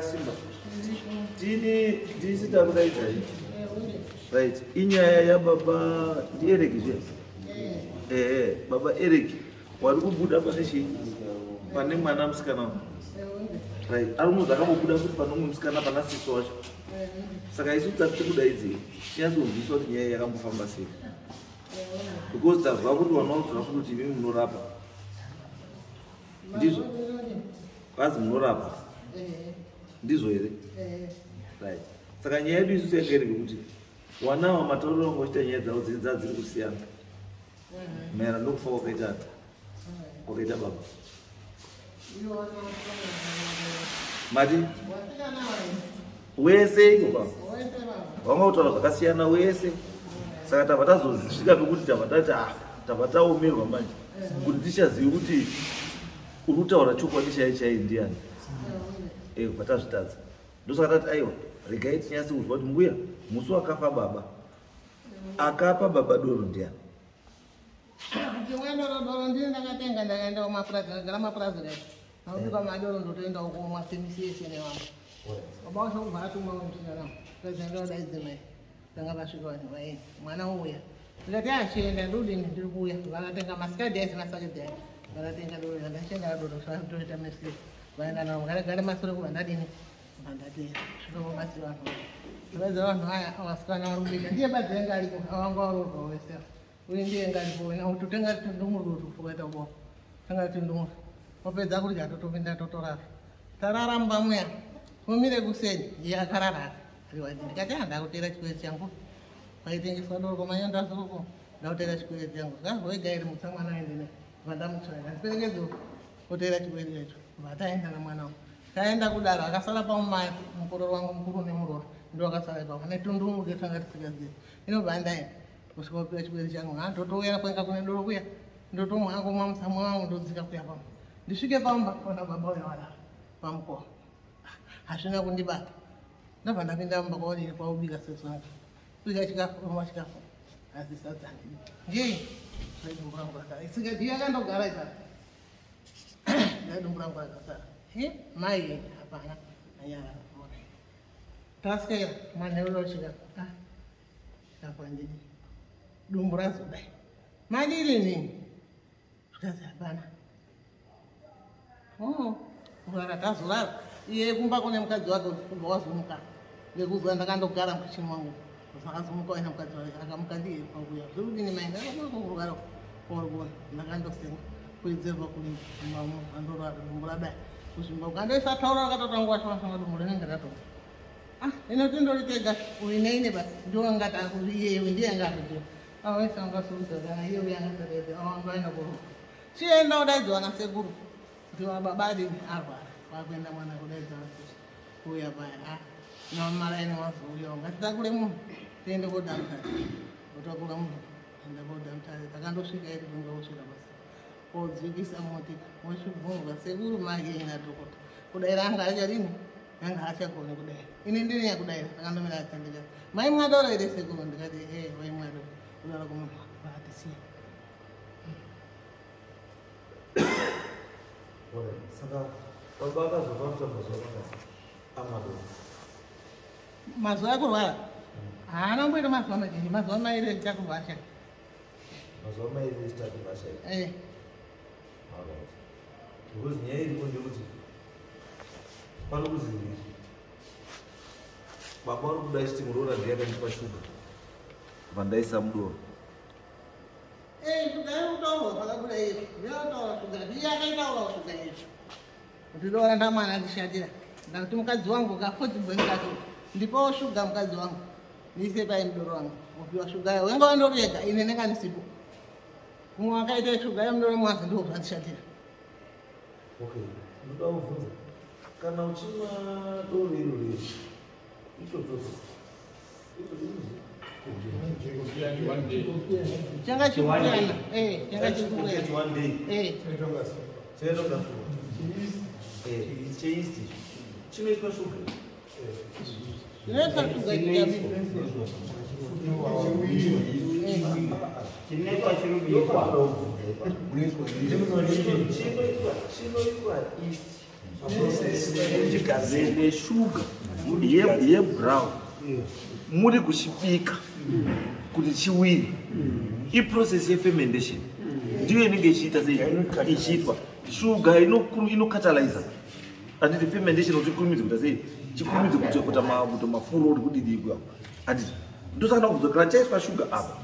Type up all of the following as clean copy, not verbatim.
Simba. Tini ndisi takudaidzai. Right. Inyaya yababa ndi Eric zve. Eh, baba Eric wari kubuda pane chii? Pane mwana musikana. Right. Ari kunzi akambobuda futi pane umwe musikana pana sisi wacho. Saka isu tati tikudaidzei. Tinyatsonzwisisa kuti nyaya yakambofamba sei. Because tazwa kuti vanodzwa futi kuti imi munorapa. Ndizvo. Vazi munorapa. Ndizvo here? Right. Saka nyaya yedu isusu yanga iri yekuti wana ava matauriro anga uchiita nyaya dzavo dziri dzadziri kusiyana maererano nokufa kwakaita kwakaita baba. Mati wese iko baba vanga kutaura zvakasiyana wese. Saka tabva tazosvika pekuti tabva tati ah tabva taomerwa manje kuti tichazive kuti uri kutaura chokwadi chai chai ndiani. Kubva tazvitadza. Ndosaka tati aiwa regai tinyatse kuzwa kuti mbuya musi wakafa baba akapa baba doro ndiani. Kuti mwana doro ndini ndakatenga ndakaenda kumapurazi ndakagara mapurazi refu. Ndakabika madoro ndotoenda kumwa semisi yese nevamwe. Baba wacho kubva atumwa musikana. President wadaidze mai. Tanga vasvika vanhu vaenda. Mwana ouya. Ndikati achienda ndodini ndiri kuuya. Vakatenga masikadi aisi masakadhi aya. Vakatenga doro ndachenda doro zvatoita misi. Vaenda navo vakagara masure kubva ndadini. Vandatera. Svika vobatsira vanhu. Vabatsira vanhu aya vasikana vari kubika. Ndiye badzi yanga aripo avanga varoorwa vese. Uyu ndiye nga aripo wena utotenga tundumuru tufukaita kubo. Tenga tundumuru. Wapedza kudya totopinda totorara. Tarara mumba muya. Mumire kuseni iye akarara. Riwadi ndikati ah ndakutera chikwereti changu. Paitengeswa doro kwamanyanda soko. Ndakutera chikwereti changu. Zvazowega iri mutsa mwana aende naye. Vandamutsvaira. Ndiperekedze kutera chikwereti chacho. Vataenda namwana wangu. Taenda kudaro akasara pamumai mukororo wangu mukuru nemuroora. Ndo akasara ipapo netundumuru tanga tisingazivi. Inobva ndaenda. Kusvika kupiwa chikwereti changu. Ha ndotouya kwenga kune doro kuya. Ndotomwa hangu mwa musamwa wangu ndodzika kuya pamba. Ndisvike pamba ona baba uya warara pamukova. Hazvina kundibata. Ndabva ndapinda mumba kwaudini kwaubika sezvangu. Kubika chikafu, omwa chikafu. Asi sadza handidi. Ngei? Dumbu rangu rakasara. Isinga yakandogara ipapo. Dumbu rangu rakasara. He? Mai hapana. Anyara. Taswera manheru chikafu. Ah. Chikafu handidi. Dumbu razodai. Madiri nini? Zvikanzi hapana. Oh, kurara tazorara. Iye kumba kune mukadzi wake kubva wazomuka. Ngekuzwa ndakandogara mukichini wangu. Zvakazomuka waina mukadzi wake akamuka ndiye pakuya. Zvekudini mai ndakamuka kurara kwauri ndakandosenga kuedzerwa kurimba andorara dumbu radai. Kuzvimba ukandoisa taura akatotanga wacho wasanga dumbu rinenge rato. Ah, ino tindori tega uine basi ndiwo ngati iye ndiye angatoziva. Awese angasudza kana iye uya angasaredza awangaenda kuruka. Chienda udaidzwa nasekuru. Kuti baba adini arwara. Kwakuenda mwana kudaidzwa nasekuru. Kuuya paya. Ah, namaraini wazouya ngatitakure munhu tiende koda mutare. Kutakura munhu enda koda mutare. Takandosvika iri kunge kusvika basa. Kodzikisa motika. Mochibvunzwa sekuru mai ina dhokota. Kudaira anga achadini? Anga achagoni kudaira. Ini ndini yakudaira. Takandomira achandika. Mai mwadoro here sekuru? Ndikati eh mai mwadoro. Kudara kumunhu vakatisiya. Saka baba akazofambisa mazuva mangani amadoro? Mazuva ekurwara haana kumboita mazuva mazhinji, mazuva mairi echikurwara chake. Mazuva mairi echitatu vashaika. Eh. Alright. Because nyaya iripo ndeyekuti pano kuzi baba vari kuda chiti muroora ndiye akandipa shuga vandaisa mudoro. Eh, shuga yekutaurwa pakabuda iyo. Yataura shuga, ndiye akaitaura shuga iyo. Kuti dora ndamwana andishandira. Ndakuti mukadzi wangu kafudzi bweni kake. Ndipowo shuga mukadzi wangu. Ndiise pai mudoro wangu. Upiwa shuga yawo. Wenga wandorega ine ndanga ndisipo. Mumwe wakaita shuga yemudoro mwazi ndiwo zvandishandira. Okay, ndoda kubvunza kana uchimwa doro iro riri itototo Changa chikuyana. Eh, changa chikuyana. One day. Eh. Chaita Eh, cheyeast chinoiswa shuga. Chinoiswa shuga chikabikwa. Chinoiswa chirubikwa. Chinoiswa yeast. Neshuga yebrown muri kuchibika kuti chiwiri. Iprocess yefermentation ndiyo inenge ichiita sei ichiitwa. Shuga inocatalyza anditi fermentation kuti ikurumidze kuita sei, chikurumidze kuita mafuro uri kudidikwa anditi. Ndosaka kuzokana chaiswa shuga apa,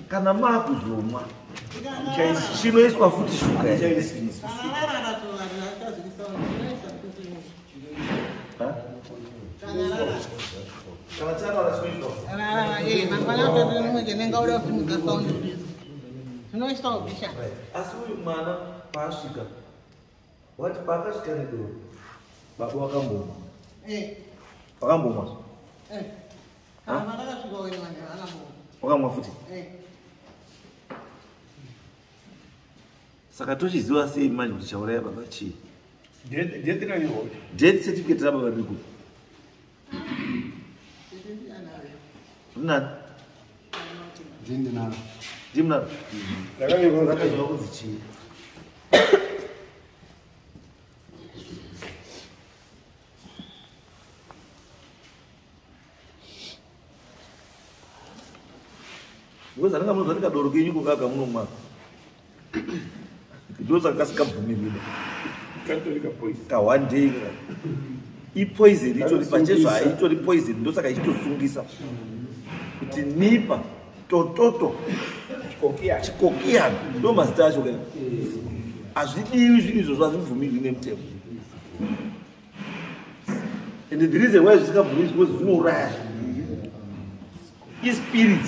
kana maakuzomwa chinoiswa futi shuga. Kana charara chinoiswa asi uyu mwana paasvika wati paakasvika nedoro baba wakambomwa. Wakambomwa? Wakamwa futi? Saka tochiziva sei manje kuti chauraya baba chii? Death certificate rababa riri kupi? Rinani? Ndinalo. Ndimnalo? Rakanyorwa kunzi chii? Because anenge munozwa ndikadoro kenyu kokaka munomwa. Ndosaka kasikabvumirwi. Ka one day. Ipoison itori pachezvo, itori poison ndosaka ichitosungisa. Kuti nipa tototo chikokiyana ndo mazita acho kaya. Hazvidiwi zvinhu izvozvo, hazvibvumirwi nemutemo. And the reason why zvisingabvumirwi is because zvinouraya. Ispirit.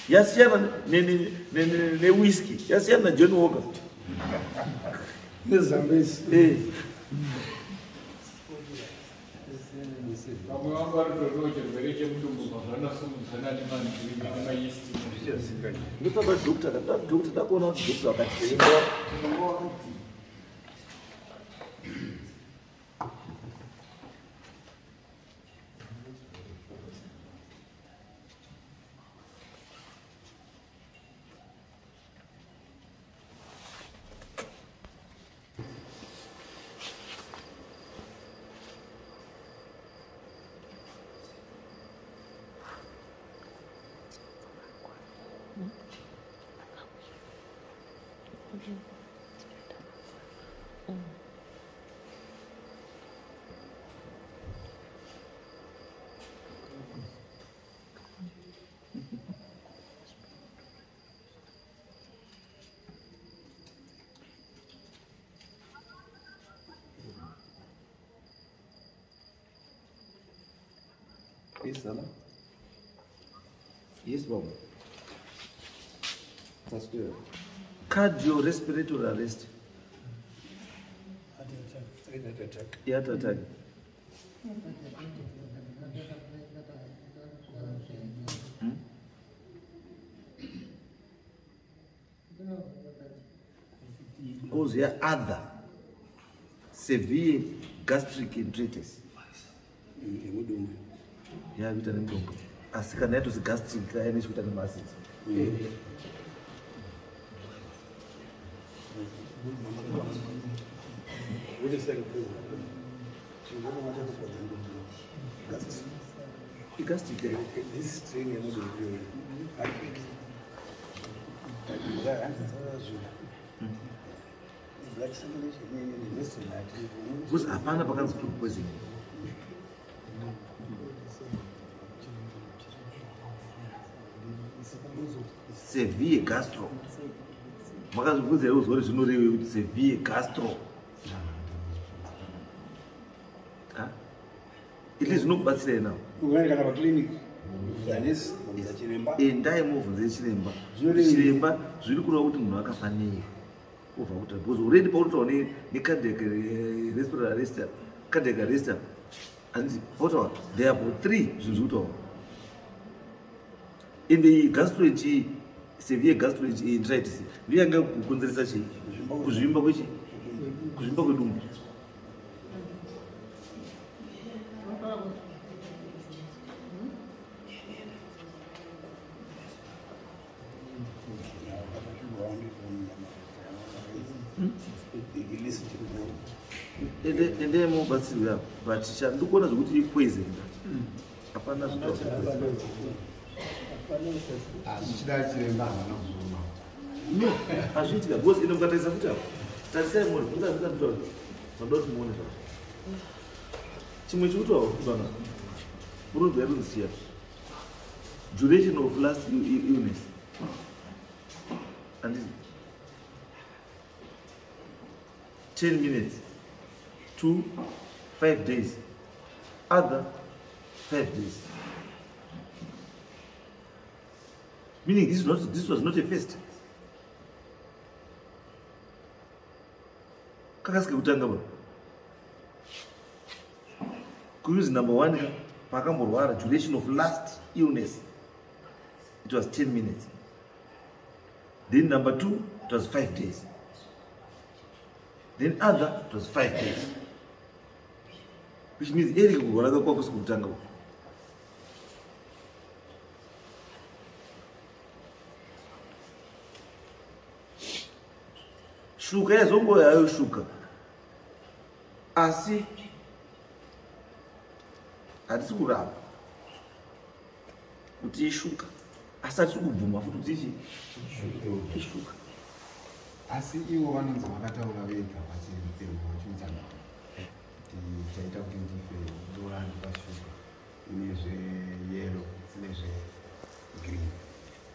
Yasiyana newhisky, yasiyana naJohn Walker. Nezambezi. Vamwe vangu vari kutotiwo chirwere chemudumbu zvavanosungudzana nemayist. Ndosaka doctor, doctor ndakuona kuti doctor vakati Yes, Anna? Yes, Baba. That's good. Cardiorespiratory arrest. Heart attack. Heart attack. Cause here other severe gastric enteritis. Yakuita nemudumbu. Asi kana yatozi gastric aine chekuita nemaasidi. Igastric. This strain yemudumbu. Because hapana pakanzi food poisoning. Severe gastro. Makazvibvunza here kuzwa kuti zvinorevei kuti severe gastro? Ili zvinokubatsirai nawo. Ukaenda kana paclinic, nesi, chiremba. Endai mubvunze chiremba. Chiremba zviri kureva kuti munhu akafa nei. Obva kuti because already paunotaura necardiac respiratory arrest, cardiac arrest, hanzi pautaura there are about 3 zvinhu zviri kutaura. Ende gastro chii? Severe gastroenteritis ndiyo yanga kukonzeresa chii? Kuzvimba kwechi? Kuzvimba kwedumbu. Ende mubatsirwe apo, but chandikuona zvekuti ipoison hapana zvitaura. Zvichida chiremba havana kuzviona. No, hazviitika because ino mukatarisa futi apo, tarisai muone, mukatarisa zvanoda kuti muone zvazvo. Chimwe chikutaura kuti vana murunzi yarinosiya duration of last illness and 10 minutes to 5 days, other 5 days, meaning this was not a first. Kakasike kutanga ba kuuse number 1 pakamborwara duration of last illness it was 10 minutes, then number 2 it was 5 days, then other it was 5 days, which means Eric kurwara kwakusi kutanga. Shuka yazongo yayo shuka, asi hatisi kurapa kuti ishuka, asi hatisi kubvuma futi kuti ichi ishuka. Asi ivo vanonzi vakataura vega vachiudzana kuti chaita kuti ndife ndorandipa shuka ine zveyero nezvegreen.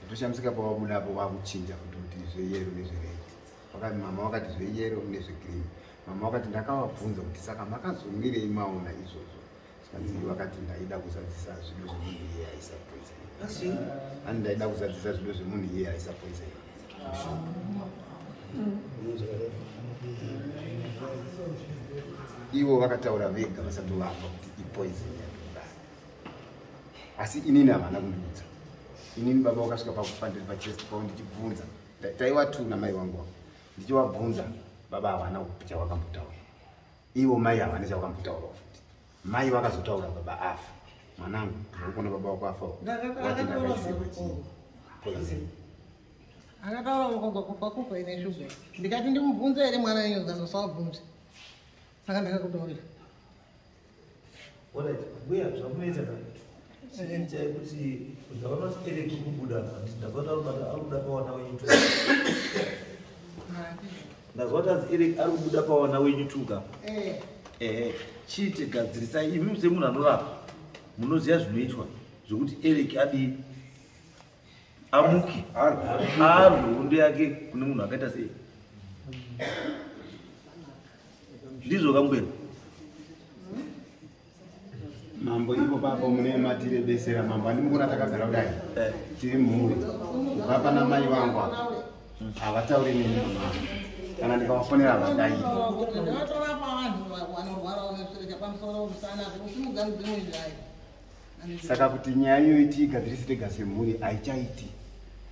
Ndotoshamisika pavabuda apo vakuchinja futi kuti zveyero nezvered. Vakati mama vakati zveyero nezvegreen. Mama vakati ndakavabvunza kuti saka makazomwirei maona izvozvo. Zvikanzi vakati ndaida kuzadzisa zvido zvemunhu iye aisa poison. Asi ani ndaida kuzadzisa zvido zvemunhu iye aisa poison. Ivo vakataura vega vasati vafa kuti ipoison yandikudai. Asi inini havana kundiudza. Inini baba vakasvika pakufa ndiri pachest pavo ndichibvunza. Taiva tu namai vangu avo. Ndichivabvunza baba havana chavakambotaura. Ivo mai havana chavakambotaura futi. Mai vakazotaura baba afa. Mwanangu, ndinokuona baba wako afa. Wati ndakaisirwa chii? Poison. Akataura kufa kufa ine shuga. Ndikati ndimubvunze here mwana wenyu zandosabvunze. Saka ndakakutaurira. Alright, mbuya zvamunoita ka chiitai kuti ndaona kuti Eric kubuda, ndazoona ari kubuda pawana wenyu tu. Ndazwa kuti anzi Eric ari kubuda pawana wenyu tu ka. Ehe, chiite gadzirisai imi semunhu anorapa munoziva zvinoitwa zvekuti Eric adii amuke arwe hondo yake kune munhu akaita sei. Ndizvo kambuya. Mambo ipo papo mune matirebesera mambo andimukona takagara kudai tiri mhuri kubva pana mai vangu apa havatauri neni mama kana ndikavafonera havadai. Ndinotorapa vanhu vanorwara uneswere pamusoro musana kusimudza mudzimu izvai. Saka kuti nyaya iyoyi tiigadzirise tega semhuri haichaiti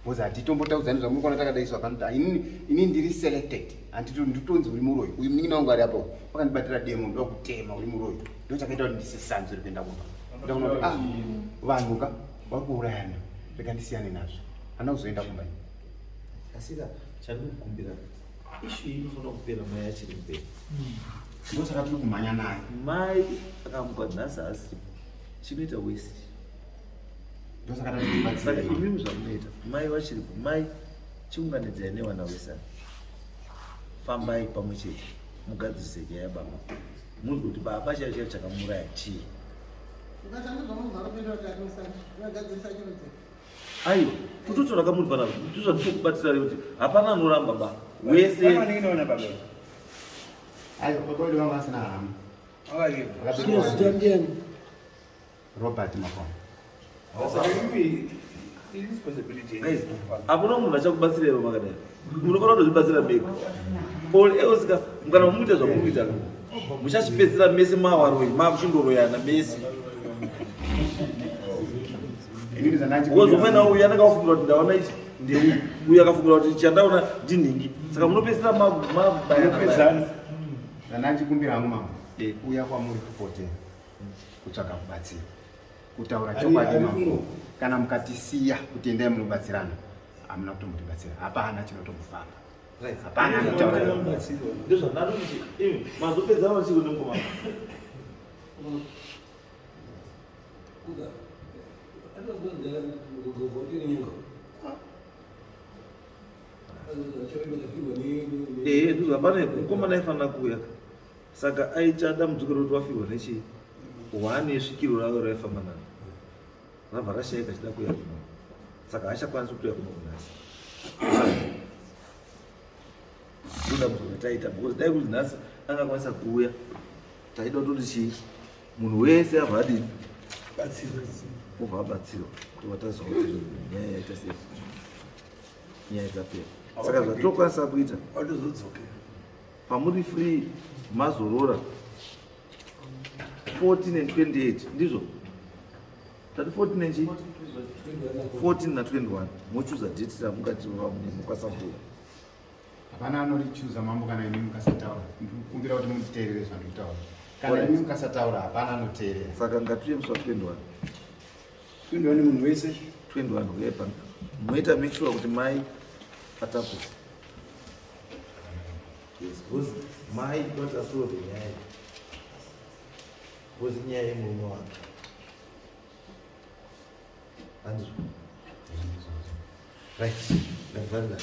because hatitombotauzani zvamurikuona takadaiswa panoti inini ndiri selected handitonzi uri muroyi. Uyu munin'ina wangu ari apo wakandibatira demo ndoda kutema uri muroyi, ndochakaita kuti ndisisanzure kuenda kumba. Ndaona kuti ah vanhu ka vari kuurayana rega ndisiyane nazvo, handina kuzoenda kumba. Asika chandikukumbira ishu iyi inofanira kupera mai achiri mberi. Ndosaka tiri kumhanya naye. Mai akamuka nhasi asipo chinoita wesi. Saka imimi zvamunoita mai vachiripo, mai chiunganidzai nevana vese, fambai pamwe chete mugadzirise nyaya yababa, munzwe kuti baba chaicho chaicho chakamuraya chii. Aiwa kutotora kamuri panapa ndozvatinokubatsira kuti hapana anoramba ba wese. Aiwa baba vedu vanga vasina hama. Robert Makono. Hakuna munhu achakubatsira iwe makadai. Munofana kutozvibatsira mega. All else ka kana muita zvamunoita ka muchachipedzera mese mawaroi makuchindoroyana mese. Because umwe nauyu anenge afungira kuti ndaona ichi ndeuyu, uyu akafungira kuti chandaona ndinhingi. Saka munopedzera mabayana. Ndandachikumbira hangu mambo uya kwamuri kupotera kutsvaga kubatsira kutaura chokwadi mambo. Kana mukatisiya kuti endai munobatsirana hamuna kutombotibatsira, hapana chinotombofamba. Hapana anotaura. Ndozvandatokuti imi mazopedza machiko nemukomana. Ehe, ndizvo hapana mukomana aifanira kuuya. Saka aita dambudziko rekuti wafirwa nechii? Hwani yesvikiro ravo raifamba naro. Rabva rashaika achida kuuya kuno. Saka haachakwanisi kuuya kuno kunhasi. Ndodambudziko rataita because dai kuti nhasi angakwanisa kuuya taida kutoti chii munhu wese abva adini obva abatsirwa kuti vataziva kuti nyaya yaita sei nyaya dzapera. Saka zvatokwanisa kuita pamuri free mazorora 14 and 28 ndizvo tati 14 and chii 14 na 21 mochuza date ramungati mukwanisa kuuya. Hapana anorichuza mambo kana imi mukasataura. Ndikukumbira kuti munditeerere zvandikutaura. Kana imi mukasataura hapana anoteerera. Saka ngatiuye musi wa 21. 21 munhu wese. 21 uye pano. Moita make sure kuti mai atakura. Yes, because mai not asolve nyaya. Because nyaya yemurume wake. Andizvo. Right. Ndavharira.